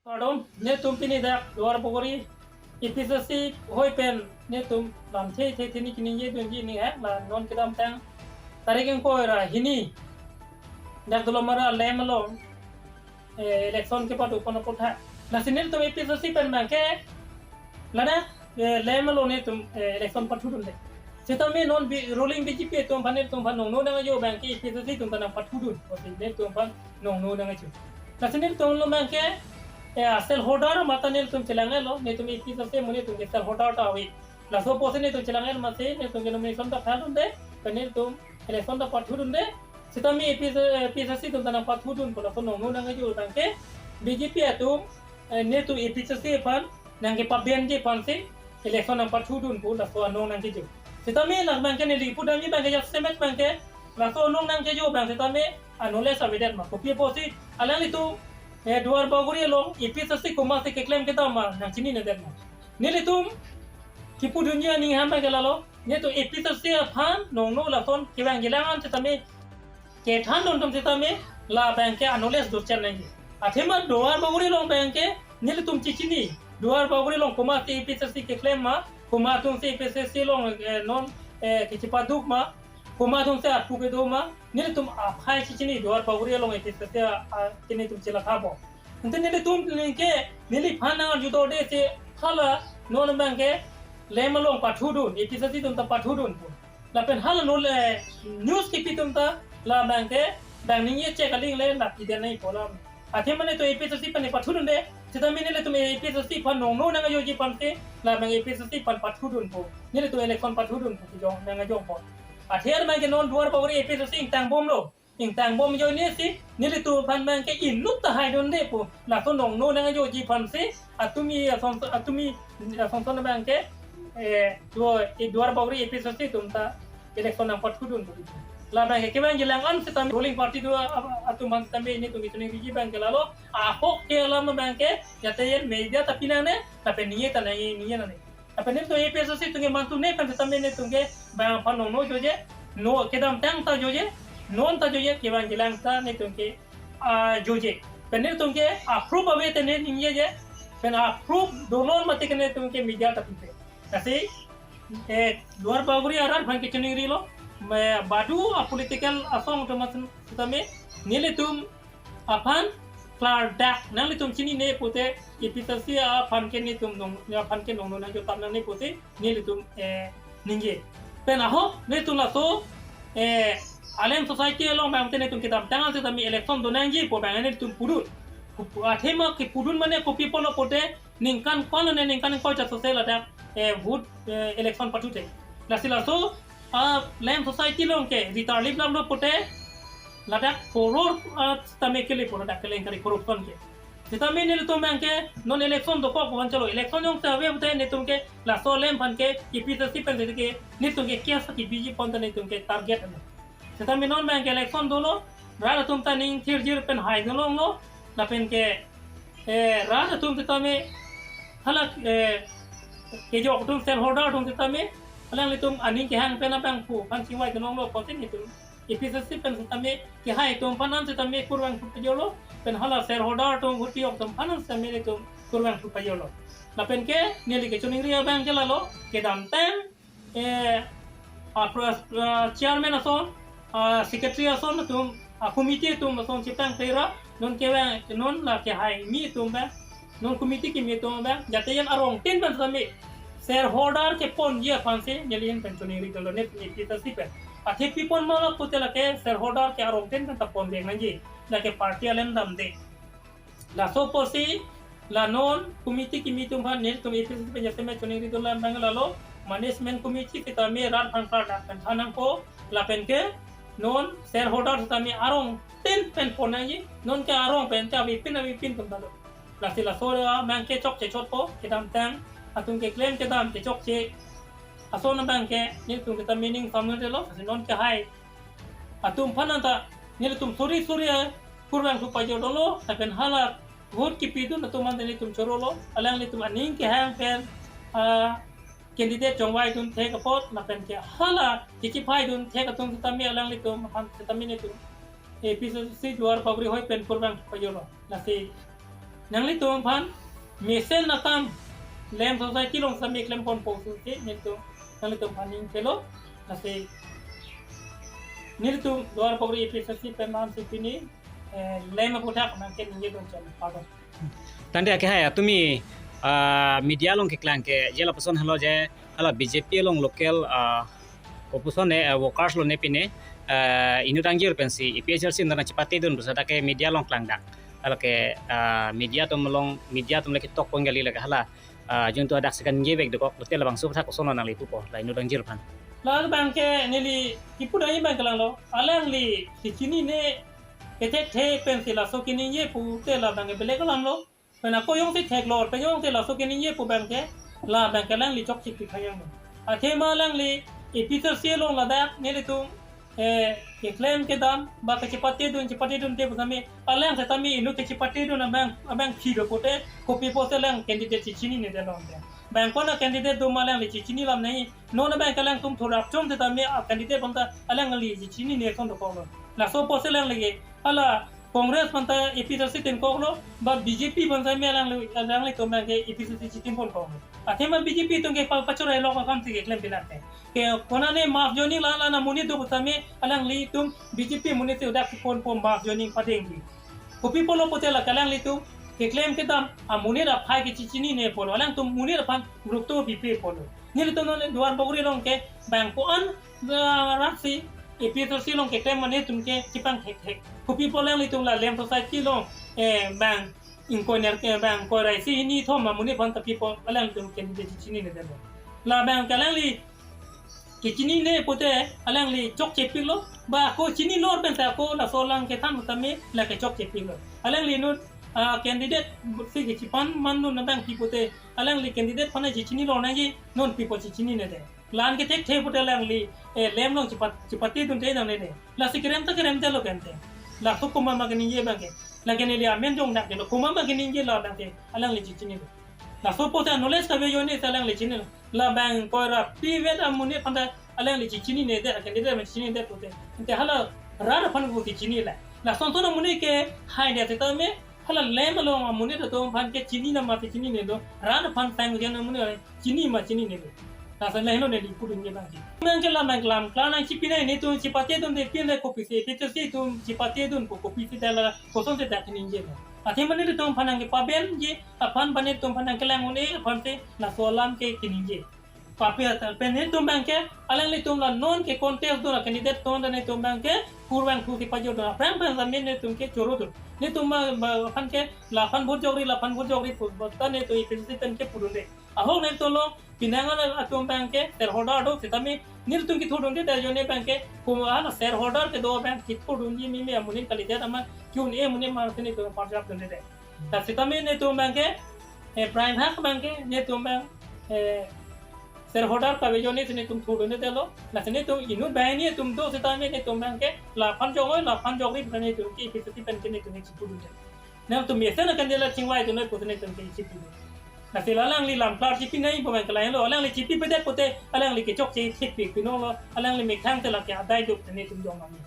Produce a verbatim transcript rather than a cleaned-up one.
Kardom, netum pini dak Duar Bagori A P H L C hoi pen netum lamthe the the ni kiningje dunji ni he la non kedamtang tarik ingkoi ra hini dak Dolamara LAMP along, eh, election kepado pon apotha. Lasi netum A P H L C pen abangke ladak, eh, LAMP along netum, eh, election pathudunde. Sitame non bi-, ruling B J P atum aphan netum aphan nongno nangjo abangke A P H L C atum ta nangpathudun. Osi netum aphan nongno nangjo. Lasi netum along abangke, eh, shareholder mate netum chelang-etlo, netum A P H L C mo netum ke shareholder ta ave. Laso apotsi netum chelang-et mate netum ke nomination ta file dunde, ke netum election ta pathudunde. Sitame A P H L C, A P H L C atum ta nangpathudun pu laso nongno nangjo abangke B J P atum, eh, netum A P H L C aphan nangkepabenji aphansi election nangpathudun pu laso anong nangkejo. Sitame la abangke neli pudamji abangke jasemet abangke laso anong nangkejo abang sitame anole savedet ma. Kopi apotsi alanglitum, eh, Duar Bagori along A P H L C komatsi keklem kedam ma nangchininedet ma. Nelitum kipudunji aning ham abangke lalo, netum A P H L C aphan nongno lason kevang kelang an sitame kethandun atum sitame la abangke anole dochen nangji. Athema Duar Bagori along abangke nelitum chechini, Duar Bagori along komatsi A P H L C keklem ma, komat atumsi A P H L C along, eh, non, eh, kechepaduk ma, komat atumsi arpu kedo ma, nelitum aphai chechini Duar Bagori along A P H L C a, a, ke netum chelang tha bo. Ante nelitum ke neliphan nangarju dodesi hala non abangke LAMP along pathudun, A P H L C atum ta pathudun pu. Lapen hala non le news kipi atum ta la abangke bang ningje che kaling le la piden nai polam. Athema netum A P H L C aphan pathudunde, sitame nelitum A P H L C aphan nongno nangjoji aphansi la abang A P H L C aphan pathudun pu. Nelitum election pathudun pu jong nangjonpo. Athe abangke non Duar Bagori A P H L C ingtangbomlo. Ingtangbom ajoinesi nelitum aphan abangke inut ta haidunde pu laso nongno nangjoji aphansi atumi ason, atumi asonson abangke, eh, Duar, eh, Duar Bagori A P H L C atum ta election nangpathudun pu. La abangke kevang kelang an sitame ruling party do a-, a-, atum aphan sitame netum kechiningri abangke lalo, ahok ke alam abangke jate yen media ta pinangne, lapen ningje ta nangji, ningje nangne. Lapen netum A P H L C atum ke mantu ne pen sitame netum ke bang aphan nongno joje, no kedamtang ta joje, non ta joje, kevang kelang ta netum ke, ah, joje. Pen netum ke approve ave te ne ningjeje, pen approve dolon mate ke netum ke media ta pipe. Lasi, eh, Duar Bagori arat aphan kechiningrilo, me badu a political asong atum atum sitame nelitum aphan klardak nanglitum chinine pute A P H L C aphan ke netum nong, aphan ke nongno nangjo tap nangne pute nelitum, eh, ningje. Pen ahok netum laso, eh, LAMP society along bang te netum kedamtang an sitame election do nangji pu bang netum pudun. Kupu-, athema kepudun mane kopi pulo pute ningkan ko-an ne ningkan ko-an ta sose ladak, eh, vote, eh, election pathute. Lasi laso, ah, LAMP society along ke ritarlip lamlo pute ladak koror, ah, sitame kele pu ladak kelengkari corruption ke. Sitame nelitum abangke non election dokok wan chalo election jongsi ave pute netum ke laso LAMP aphan ke A P H L C pen ke netum ke case kebiji pon ta netum ke target ano. Sitame non abangke election dolo, rat atum ta ning thirjir pen haidun longlo, lapen ke, eh, rat atum sitame hala, eh, kejok atum shareholder atum sitame alanglitum aning kehang pen abangphu aphan chingvaidun longlo, kontin itum A P H L C pen sitame kehai atum aphan an sitame kurvangthu pajorlo, pen hala shareholder atum, hutiyok atum aphan an sitame itum kurvangthu pajorlo. Lapen ke neli kechiningri abangke lalo, kedamtang eh, a, pro-, a, chairman ason, a, secretary ason atum, a, committee atum ason chepang pera, non kevang, non la kehai kimi atum abang, non committee kimi atum abang, jate yen arong tin pen sitame shareholder keponji aphansi neli yen pen chiningri dolo ne, ne kita si pen. Athe pi pon ma la pute lake shareholder ke arong tin pen ta pondeng nangji, lake party alem damde. Laso apotsi la non committee kimi atum aphan nelitum A P H L C pen jasemet chiningri dolo abang lalo, management committee sitame rat aphan klardak pen than nangpo, lapen ke non shareholder sitame arong tin pen pon nangji, non ke arong pen ke avepin avepin atum ta do. Lasi laso abang ke chokche chotpo, kedamtang atum keklem kedam kechokche ason abang ke nelitum kita meaning family lo, lasi non kehai atum aphan an ta nelitum suri suri, eh, kurvangthu pajor dolo, lapen hala vote kipidun atum an ta nelitum chorolo, alanglitum aning kehang pen, ah, candidate chongvaidun thek apot, lapen ke hala kichiphaidun thek atum sitame alanglitum aphan sitame nelitum A P H L C Duar Bagori hoi pen kurvangthu pajorlo. Lasi Nanglitum aphan mesen akam Lem Society along sami klem ponpo pusi nelitum nanglitum aphan ningthelo. Lasi nelitum Duar Bagori A P H L C pen man si pini, eh, lem aputhak nangkeningje dun cham padon. Tangte akehai atumi, ah, media along keklang ke je lapuson helo je, hala B J P along local, ah, kopuson ne, ah, workers lo ne pine, ah, inut angjir pensi A P H L C nang chepate dun pusi dak ke media along klangdak. Hala ke, ah, media atum along, media atum le ketok pon kali lake hala, ah, juntu adak sekan nge bek dokok, lote labangso aputhak koson nangli pupo, la inut angjir aphan. La abang ke neli kipu dai abang kelang lo, alangli kechinine kethekthe pensi laso keningje pute labang ke belek alam lo. Pen ako jongsi theklor, pen jongsi laso keningje pu abang ke, labang ke alangli chokche pi khayang lo. Athema alangli A P H L C along ladak nelitum, eh, keklem kedam, ba kechepate dun, chepate dunte pu sami, alang setame inut kechepate dun abang, abang phi do pute, kopi pusi alang candidate chechinine det longte. Bang kona candidate do ma alangli chechini lam nai, non abang ke alangtum thurap chom setame a candidate bonta alangli chechinine ason dokok lo. Laso pusi alangli ke, hala Congress bonta A P H L C tin kok lo, ba B J P bonta me alangli, alanglitum abang ke A P H L C chitin pon kok lo. Athema B J P atum ke pa, pachorai lok akam si keklem pilak ke. Ke kona ne mass joining la, la na amonit do pu sami alanglitum B J P amonit si udak ponpo mass joining padengji. Kopi pulo pute la ke alanglitum keklem kedam amonit aphai kechechinine pulo, alangtum monit aphan gurutto pipe pulo. Nelitum non Duar Bagori along ke bang ko-an, ah, rat si A P H L C along keklem amonit atum ke chepangthekthek. Kopi pulo alanglitum la Lem Society along, eh, bang ingkoi ner ke bang ingkoi ra isi hini thom amonit aphan ta pipo, alangtum candidate chechinine det lo. Labang ke alangli kechinine pute alangli chokche piklo, ba ako chini lor pen ta ako laso alam kethan tame la ke chokche piklo. Alangli inut, ah, candidate si kechipan man dun abang pi pute alangli candidate aphan chechini lor nangji, non pipo chechinine det. La-an kethekthe pute alangli, eh, Lem along chepat, chepate dunte nangne det. Lasi kerem ta kerem det lo kente. Laso komat ma keningje abang ke. Lake neli amen jong dak ke lo, komat ma keningje lo abang ke, alangli chechinine lo. Laso pusi knowledge kave ajoine si alangli chinine lo. Labang ingkoi ra pivet amonit aphan ta alangli chechinine det, candidate amonit chechinine det pute. Ante hala rat aphan pu kechini la. Lason ason amonit ke hai det setame, hala Lem along amonit atum aphan ke chini na ma si chinine lo, rat aphan sang jen amonit chini ma chinine lo. Lason lahelo neli pudunji abang ke. Abang ke labang kelam klar nangchepinai, netum chepate dunde pin le kopisi, A P H L C atum chepate dun ko kopisi dala koson si dak keningje lo. Athema netum aphan nangkepabenji aphan, ba netum aphan nangkelang un-e aphan si laso alam ke keningje. Papi atal pen netum abang ke, alanglitum la non ke contest dun a candidate ton ta netum abang ke kurvangthu si pajor dun, aphrang aphrang la men netum ke choro dun. Netum ma, ba, aphan ke laphan vote jokri, laphan vote jokri pu, ba ta netum A P H L C pen ke pudunde. Ahok netum lo, penang an atum abang ke shareholder do setame, netum kithurdunde, ajoine abang ke, kuma shareholder kedo abang kithurdunji mimi amonit kalidet ama, ki-un-e amonit ma si netum parjap dunde. Ta setame netum abang ke, eh, prime hak abang ke, netum abang, eh, shareholder kave ajoine si netum thurdunde lo, lasi netum inut banghini atum do setame netum abang ke, laphan jok-oi, laphan jokri pu netum ke A P H L C pen ke netum ke chipudunde. Nangtum mesen akan dela chingvai tu noi pusi netum ke chipi. Lasi la alangli lam klar chepinai pu abang ke lahelo, alangli chepipedet pute, alangli kechokche thekpik pinon lo, alangli methang te lake adai duk te netum dong ami.